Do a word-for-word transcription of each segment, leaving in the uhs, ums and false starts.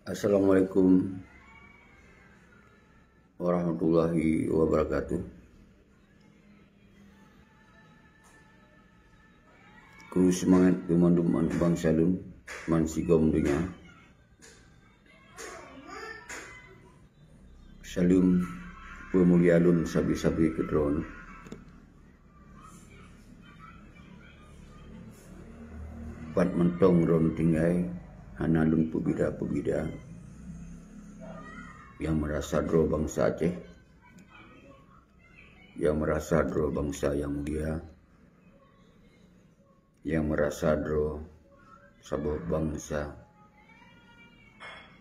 Assalamualaikum warahmatullahi wabarakatuh. Kru seumangat keu mandum bansa lôn, man sigom donya. Saleuem peumulia lôn sabe-sabe keu droeneuh. Pat mantong droeneuh tinggai, hana lôn peubida-peubida. Nyang meurasa droe bansa Aceh, nyang meurasa droe bansa nyang mulia, nyang meurasa droe saboh bansa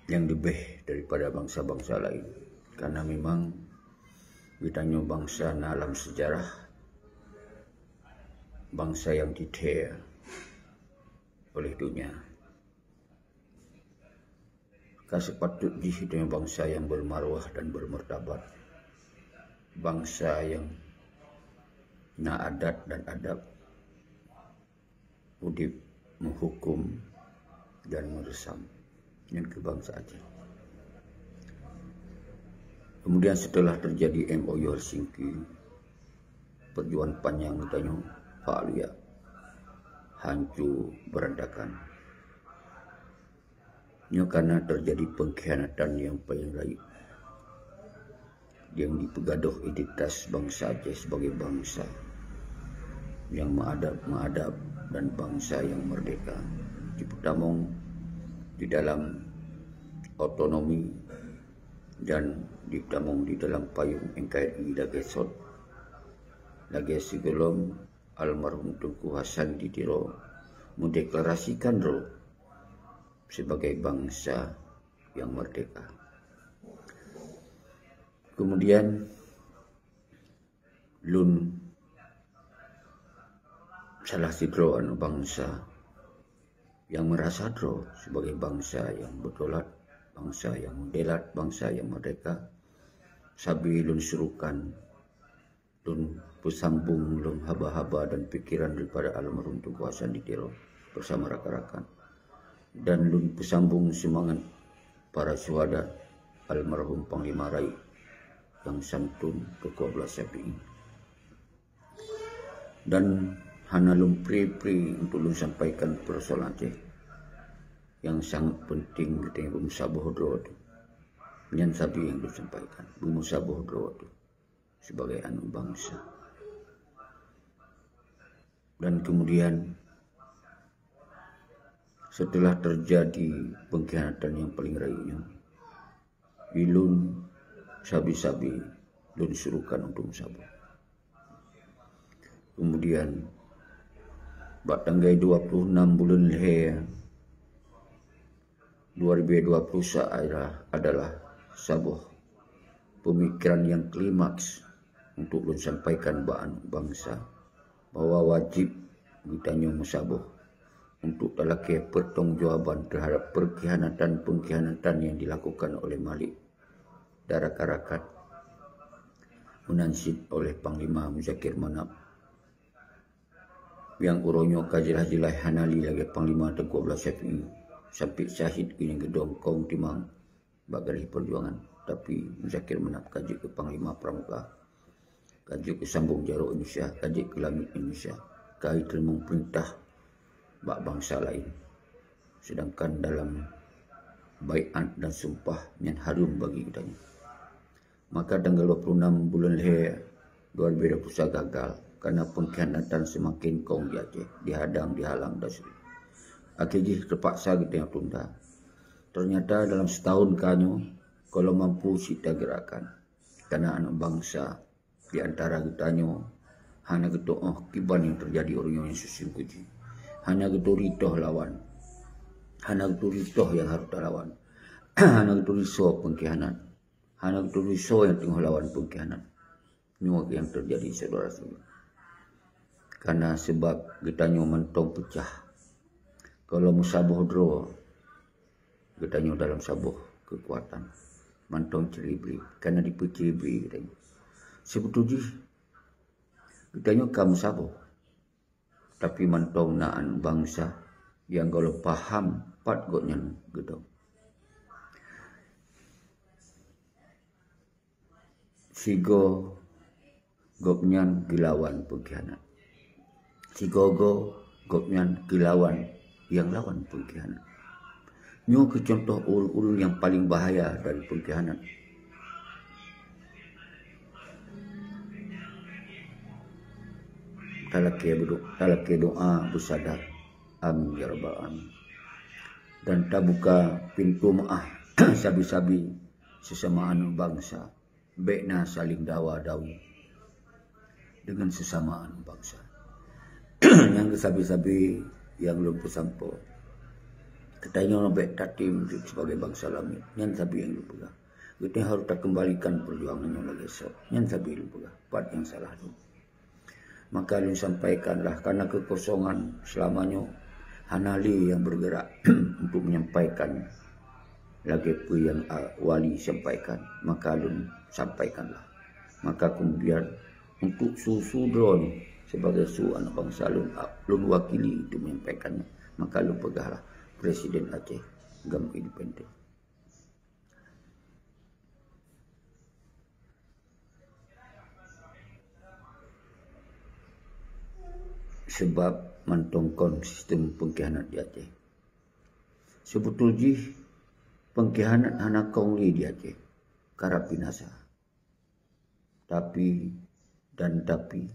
nyang leubeh daripada bansa-bansa laén. Karena memang geutanyoe bansa na lam sejarah bansa nyang tithe oleh donya. Ka seupatôt jih tanyoe bansa nyang beumarwah dan beumartabat, bansa nyang na adat dan adab, udeb, meuhuköm, dan meureusam. Nyan keuh bansa Aceh. Kemudian setelah terjadi M O U Helsinki, perjuangan panjang geutanyoe fak luyak, hanco beurantakan. Nyoe karena terjadi pengkhianatan nyang paleng rayeuk, nyang jipeugadôh identitas bansa Aceh sebagai bansa nyang meuadab-meuadab dan bansa nyang merdeka, jipeutamong di dalam otonomi dan jipeutamong di dalam payong N K R I lagèe sot, lagèe sigohlom almarhum Teungku Hasan di Tiro meudeklarasikan droe sebagai bansa nyang merdeka. Kemudian lôn salah sidroe aneuk bansa nyang meurasa droe sebagai bansa nyang beutaulat, bansa nyang mudelat, bansa nyang merdeka, sabe lôn surukan, lôn peusambong lom haba-haba dan pikiran daripada almarhum Teungku Hasan di Tiro bersama rakan-rakan. Dan lôn peusambong seumangat para syuhada almarhum Panglima Rayeuk nyang santun Teungku Abdullah Syafi'i. Dan hana lôn pri-pri untuk lôn sampaikan persoalan Aceh nyang sangat penting geutanyoe beumeusaboh droe teuh. Nyan sabe nyang lôn sampaikan, beumeusaboh droe teuh sebagai aneuk bansa. Dan kemudian, setelah terjadi pengkhianatan nyang paleng rayeuk nyoe, ulôn sabe-sabe lôn surukan untuk meusaboh. Kemudian, bak tanggai dua puluh enam buleuen lhèe dua ribu dua puluh sa-, adalah, adalah saboh peumikiran nyang klimaks untuk lôn sampaikan bak aneuk bansa, bahwa wajéb geutanyoe meusaboh untuk talakèe peutanggongjawaban teuhadap peurkhianatan-peurkhianatan nyang dilakukan oleh Malik dan rakan-rakan, meunan cit oleh Panglima Muzakir Manaf, nyang uroe nyoe ka jeulaih-jeulaih hana lé lagèe Panglima Teungku Abdullah Syafi'i, sampoe syahid keu nyang geudong kong timang bak garéh peujuangan. Tapi, Muzakir Manaf ka jeuet keu Panglima Pramuka, ka jeuet keu sambong jaroe Indonesia, ka jeuet keu langèt Indonesia, ka jiteurimong peurintah bak bansa laén. Sedangkan dalam baiat dan sumpah nyan hareuem bagi geutanyoe. Maka tanggal dua puluh enam buleuen lhèe dua ribu dua puluh sa gagal, karena pengkhianatan seumaken kong di Aceh, dihadang, dihalang dan seterusnya. Akhé jih teupaksa geutanyoe tunda. Ternyata dalam setahun ka nyoe, gohlom mampu cit tageurakkan. Karena aneuk bansa di antara geutanyoe hana geuteu'oh kiban nyang teujadi uroe nyoe nyang seusimpel jih. Hana geuturi toh lawan. Hana geuturi toh nyang harôh talawan. Hana geuturi soe peungkhianat. Hana geuturi soe nyang teungoh lawan peungkhianat. Nyoe nyang teujadi, syedara-syedara. Karena sabab geutanyoe mantong peucah. Gohlom meusaboh droe, geutanyoe dalam saboh keukuatan. Mantong ceuri-beuri, karena dipeuceuri-beuri geutanyoe. Sibeutôi jih, geutanyoe ka meusaboh. Tapi mantong na aneuk bansa nyang gohlom paham pat gobnyan geudong. Sigoe gobnyan geulawan peungkhianat. Sigoe-goe gobnyan geulawan nyang lawan peungkhianat. Nyoe keuh cuntoh ureuëng-ureuëng nyang paleng bahaya dari peungkhianat. Talakée beudo-, talakée doa beusadar. Amin ya rabbal alamin. Dan tabuka pintoe meuáh sabe-sabe sesama aneuëk bansa. Bék na saléng dawa-dawi deungon sesama aneuëk bansa. Nyang keusabe-sabe nyang lôn peusampoe, geutanyoe bék tatem jeuet sibagoe bansa lamiet. Nyan sabe nyang lôn peugah. Geutanyoe harôh takeumbalikan peujuangan nyoe lagée soe. Nyan sabe lôn peugah. Pat nyang salah lôn. Maka lôn sampaikanlah, karena keukosongan seulama nyoe hana lé nyang beurgeurak untuk menyampaikan lagée peue nyang, a, wali sampaikan, maka lôn sampaikanlah. Maka kemudian untuk su-su droeneuh sibagoe su aneuëk bansa lôn, a, lôn wakili untuk menyampaikannya, maka lôn peugahlah Presiden Aceh GAM Independen. Sebab mantong kon sistem peungkhianat di Aceh. Seubeutôi jih peungkhianat hana kong lé di Aceh, karab binasa. Tapi dan tapi,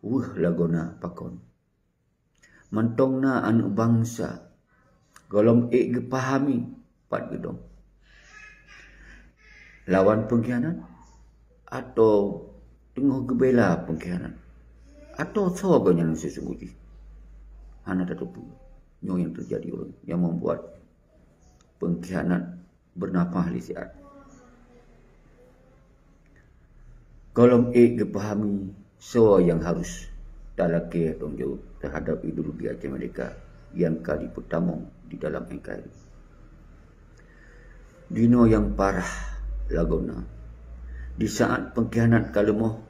weueh lagoena pakon. Mantong na aneuëk bansa gohlom ék geupahami pat geudong. Lawan peungkhianat, atau teungoh geubela peungkhianat, atau soe gobnyan sesungguh jih. Hana tateupeue. Nyoe nyang teujadi ureuëng nyang membuat peungkhianat beunafah lé siat. Gohlom ék geupahami soe nyang harôh talakée tanggung jaweueb teuhadab ideologi Aceh Merdeka nyang ka jipeutamong di dalam N K R I. Dinoe nyang parah lagoena, di saat peungkhianat ka leumoh,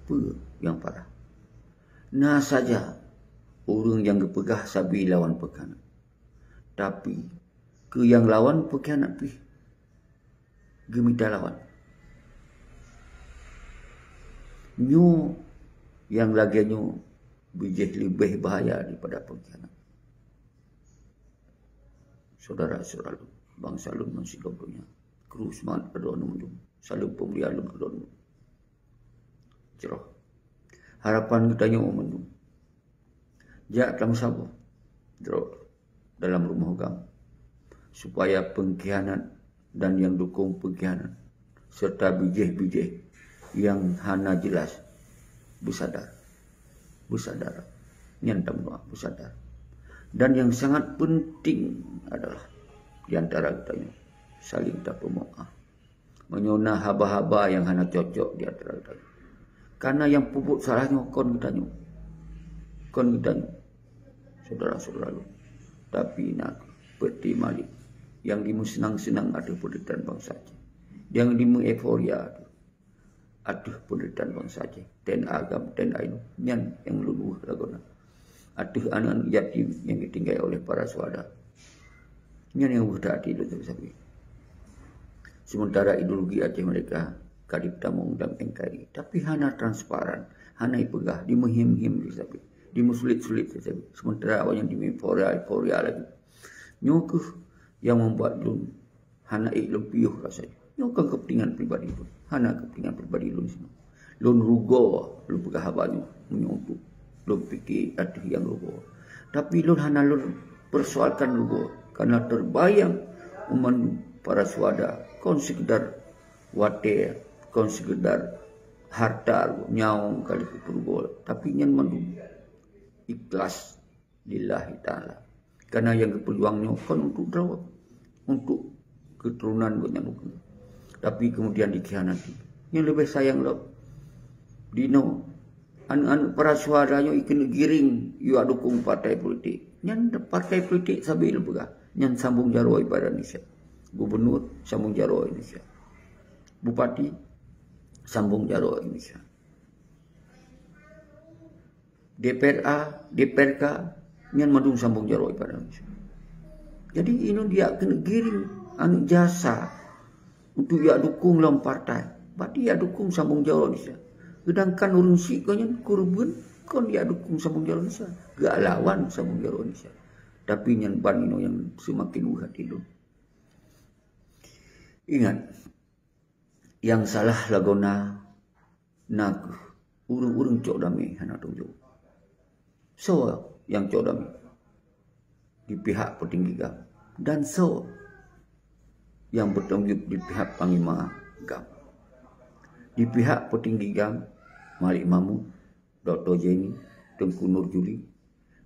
peue nyang parah? Na saja ureuëng nyang geupeugah sabe lawan peungkhianat. Tapi, keu nyang lawan peungkhianat pih geumita lawan. Nyoe nyang lagée nyoe bijéh leubeh bahaya daripada peungkhianat. Syedara-syedara lôn, bansa lôn meusidroe donya, kru seumangat keu droeneuh mandum, saleuem peumulia lôn keu droeneuh. Jroh. Harapan geutanyoe mandum jak tameusaboh droe dalam rumoh GAM, supaya peungkhianat dan nyang dukong peungkhianat, serta bijéh-bijéh nyang hana jeulaih beusadar. Beusadar. Nyan tameudoá, beusadar. Dan nyang sangat peunteng adalah di antara geutanyoe saléng tapeumeu'ah. Meunyoe na haba-haba nyang hana cocok di antara geutanyoe, kareuna nyang peubuet salah nyoe kon geutanyoe. Kon geutanyoe, syedara-syedara lôn. Tapi na peuet malik nyang jimeuseunang-seunang ateueh peunderitahan bansa Aceh. Nyang jimeueuforia ateueh peunderitahan bansa Aceh. T N A GAM, T N A inong, nyan nyang lôn weueh lagoena. Ateueh aneuëk-aneuëk yatim nyang ditinggai oleh para syuhada. Nyan nyang weueh that lôn sabe-sabe. Sementara ideologi Aceh Merdeka ka jipeutamong dalam N K R I, tapi hana transparan, hana jipeugah, jimeuhiem-hiem sabe-sabe, jimeusulet-sulet sabe-sabe. Sementara awaknyan jimeueuforia-euforia lagée. Nyoe keuh nyang membuat lôn hana ék lôn piôh rasa jih. Nyoe kon keupeuntengan pribadi lôn. Hana keupeuntengan pribadi lôn sinoe. Lôn rugoe lôn peugah haba nyoe, meunyoe untuk lôn pike ateueh nyang rugoe. Tapi lôn hana lôn persoalkan rugoe, karena terbayang u mandum para syuhada kon sekedar watée, kon sekedar harta nyawöng ka lheueh peurugoe, tapi nyan mandum ikhlas lillahi ta'ala. Karena nyang geupeujuang nyoe kon untuk droe, untuk keuturonan gobnyan ukeue. Tapi kemudian dikhianati. Nyang leubeh sayang lom, dinoe aneuëk-aneuëk para syuhada nyoe jikeuneuk giring jak dukong partai politik. Nyan partai politik sabe lôn peugah, nyan sambong jaroe bak Indonesia. Gubernur sambong jaroe Indonesia. Bupati sambong jaroe Indonesia. DPRA, DPRK, nyan mandum sambong jaroe bak Indonesia. Jadi, inong jak keuneuk giring aneuëk jasa untuk jak dukong lom partai. Berarti ya dukung sambung jaroe Indonesia. Sedangkan ureuëng syiek kau nyan kurban kon ya dukung sambung jaroe Indonesia. Gak lawan sambung jaroe Indonesia. Tapi nyan ban inoe yang semakin uhat itu. Ingat, yang salah lagoe na, na kheueh ureuëng-ureuëng cok damé hana tujok. Soe nyang cok damé? Di pihak peutinggi GAM. Dan soe nyang beutanggung di pihak panglima GAM? Di pihak peutinggi GAM, Malik Mahmud, Doktor Zaini, Teungku Nur Juli.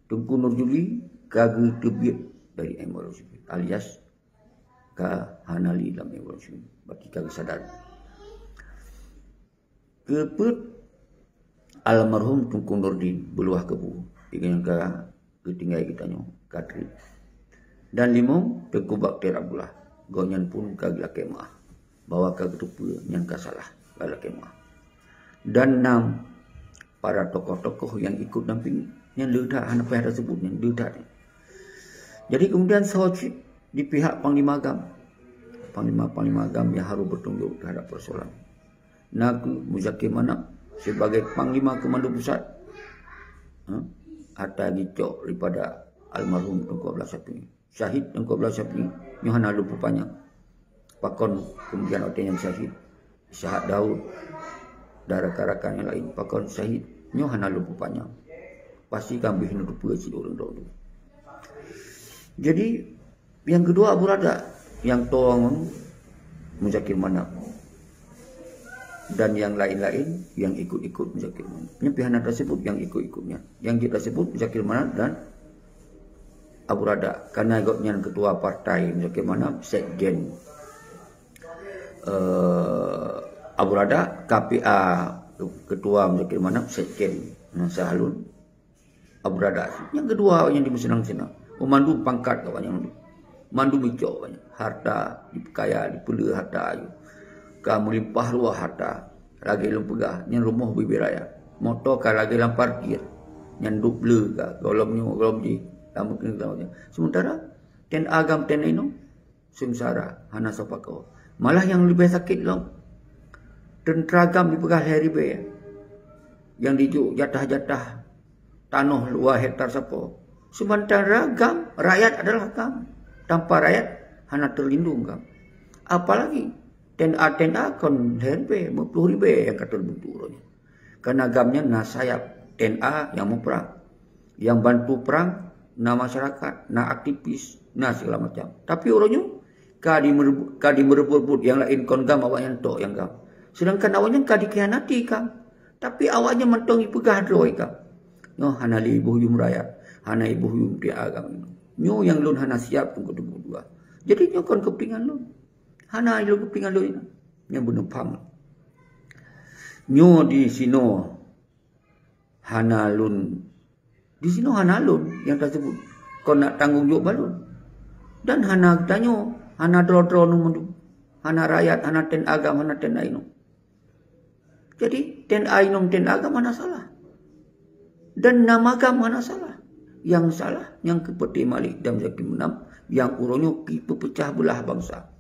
Teungku Nur Juli ka geuteubiet dari M R alias ka hana li lam M R. Berarti ka geusadar. Keupeue almarhum Teungku Nurdin beuluah keubu, nyang ka geutinggai geutanyoe ka trép. Dan limong, Teungku Baktir Abdullah, gobnyan pun ka geulakée meuah bahwa ka geuteupeue nyang ka salah, ka geulakée meuah. Dan nam, para tokoh-tokoh yang ikut dampingi, nyang le that hana payah teusebut, nyang le that. Jadi kemudian soe cit di pihak Panglima GAM. Panglima-panglima GAM yang harus bertanggung jawab terhadap persoalan. Na kheueh Muzakir Manaf sebagai Panglima Komando Pusat, ha, ata gicok daripada almarhum Teungku Abdullah Syafie. Syahid Teungku Abdullah Syafie nyoe hana lôn peupanyang. Pakon kemudian watée nyan syahid, Ishak Daud, dan rakan-rakan yang lain, pakon syahid nyoe hana lôn peupanyang. Pasti ka bih neuteupeue cit ureuëng droe. Jadi, yang kedua Abu Rada, yang tong Muzakir Manaf. Dan yang lain-lain yang ikut-ikut Muzakir Manaf. Nyan pih hana tersebut yang ikut-ikutnya. Yang tersebut Muzakir Manaf dan Abu Rada. Karena gobnyan ketua partai Muzakir Manaf, sekjen. Eh, Abu Rada, K P A ketua Muzakir Manaf, sekjen. Nah, Sahalun. Abu Rada. Nyang keudua awaknyan dimeuseunang-seunang. Meumandum pangkat awaknyan. Mandum icok awaknyan. Harta, dipeukaya, dipeuleueh harta ayue. Ka meulimpah ruah harta. Lagée lôn peugah, nyan rumoh bubé raya. Moto ka lagée lam parkir. Nyan duek bleue ka, gohlom nyoe, gohlom jih. Lam mungkin, sementara, ten agam, ten inong, seungsara, hana soe pakoe. Malah nyang leubeh sakét lom, teuntra GAM dipeugah lhée ribée nyang jijok jatah-jatah tanoh dua hektar sapo. Sementara GAM, rakyat adalah GAM. Tanpa rakyat, hana teulindong GAM. Apalagi ten A, ten A kon lhée ribée, lima puluh ribée nyang ka teubeuntuk uroe nyoe. Karena GAM nyan na sayap ten A nyang muprang. Nyang bantu prang na masyarakat, na aktivis, na segala macam. Tapi uroe nyoe ka dimeureb-, ka dimeureubot-rebot nyang laén kon GAM, awaknyan tok nyang GAM. Sedangkan awaknyan ka dikhianati GAM. Tapi awaknyan mantong jipeugah droe GAM. Nyoe hana lé iboh yum rakyat, hana iboh yum T A GAM. Nyoe nyang lôn hana siap teungku-teungku dua. Jadi nyoe kon keupeuntengan lôn. Hana lôn keupeuntengan lôn nyan. Nyang beuneupham. Nyoe di sinoe hana lôn. Di sinoe hana lôn nyang tasebut kon nak tanggong jaweueb bak lôn. Dan hana geutanyoe, hana droe-droe nyoe mandum. Hana rakyat, hana ten agam, hana ten inong. Jadi, ten inong, ten agam hana salah. Dan nama agam hana salah. Nyang salah, nyang keupeuteh Malik dan Muzakir Manaf, nyang uroe nyoe jipeupeucah beulah bansa.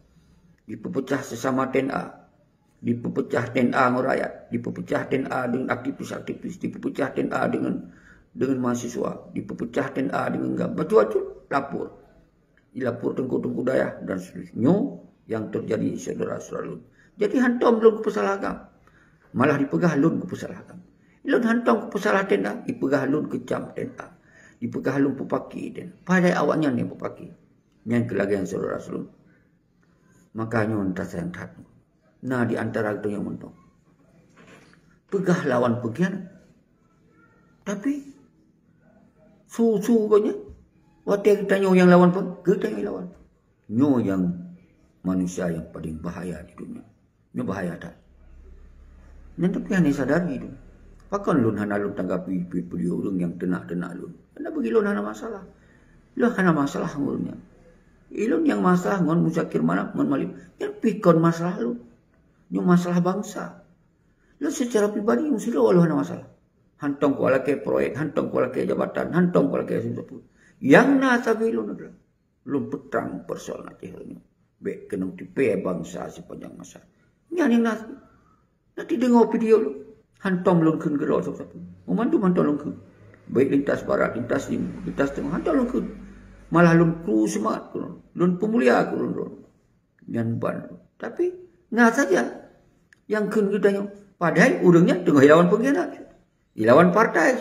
Jipeupeucah sesama ten A. Dipeupeucah ten A ngon rakyat, dipeupeucah ten A deungon aktivis-aktivis, dipeupeucah ten A deungon, deungon mahasiswa, dipeupeucah ten A deungon GAM, bacut-bacut lapor. Dilapor teungku-teungku dayah dan seterusnya. Nyoe nyang teujadi syedara-syedara lôn. Jadi hantom lôn kupeusalah GAM. Malah dipeugah lôn kupeusalah GAM. Lôn hantom kupeusalah ten A, dipeugah lôn keucam ten A. Dipeugah lôn peupaki ten A. Padahai awaknyan nyang peupaki. Nyan keuh lagée nyan syedara-syedara lôn. Maka nyoe tasayang that. Na di antara geutanyoe mantong peugah lawan peukian. Tapi su-su geutanyoe, watée geutanyoe nyang lawan pun, geutanyoe lawan. Nyoe nyang manusia nyang paling bahaya di dunia. Nyoe bahaya that. Nyan tapi hana sadari tu. Pakon lôn hana lôn tanggapi pi-, peudeh ureuëng nyang teunak-teunak lôn. Karena bagi lôn hana masalah. Lôn hana masalah ngon ureuëng nyan. Ilôn nyang masalah ngon Muzakir Manaf, ngon Malik. Nyan pih kon masalah lôn. Nyoe masalah bansa. Lôn secara pribadi meusidroe lôn hana masalah. Hantom ku lakée proyek, hantom ku lakée jabatan, hantom ku lakée sapeue. Nyang na sabe lôn adalah lôn peutrang persoalan Aceh nyoe. Bék keunong tipée bansa sipanjang masa. Nyan nyang na. Nanti deungoe video lôn. Hantom lôn kheun keudroe sapeue-sapeue. Meumandum hantom lôn kheun. Baik lintas barat, lintas timur, lintas teungoh, hantom lôn kheun. Malah lôn kru seumangat keu lôn. Lôn peumulia keu lôn droe. Nyan ban. Tapi na saja nyang kheun geutanyoe. Padahai ureuëng nyan teungoh ilawan pengkhianat. Ilawan partai,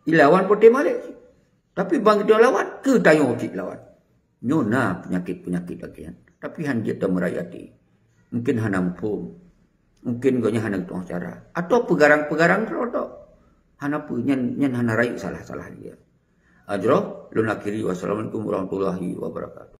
ilawan pote malek. Tapi bang geutanyoe lawan, geutanyoe cit lawan. Nyoe na peunyakét-peunyakét lagée nyan. Tapi han jeuet tameurayeuk até. Mungkin hana muphom. Mungkin gobnyan hana geutueng cara. Atau peugarang-peugarang droe tok. Hana peue, nyan, nyan hana rayeuk salah-salah dia. Ajroh, lôn akhiri. Wassalamualaikum warahmatullahi wabarakatuh.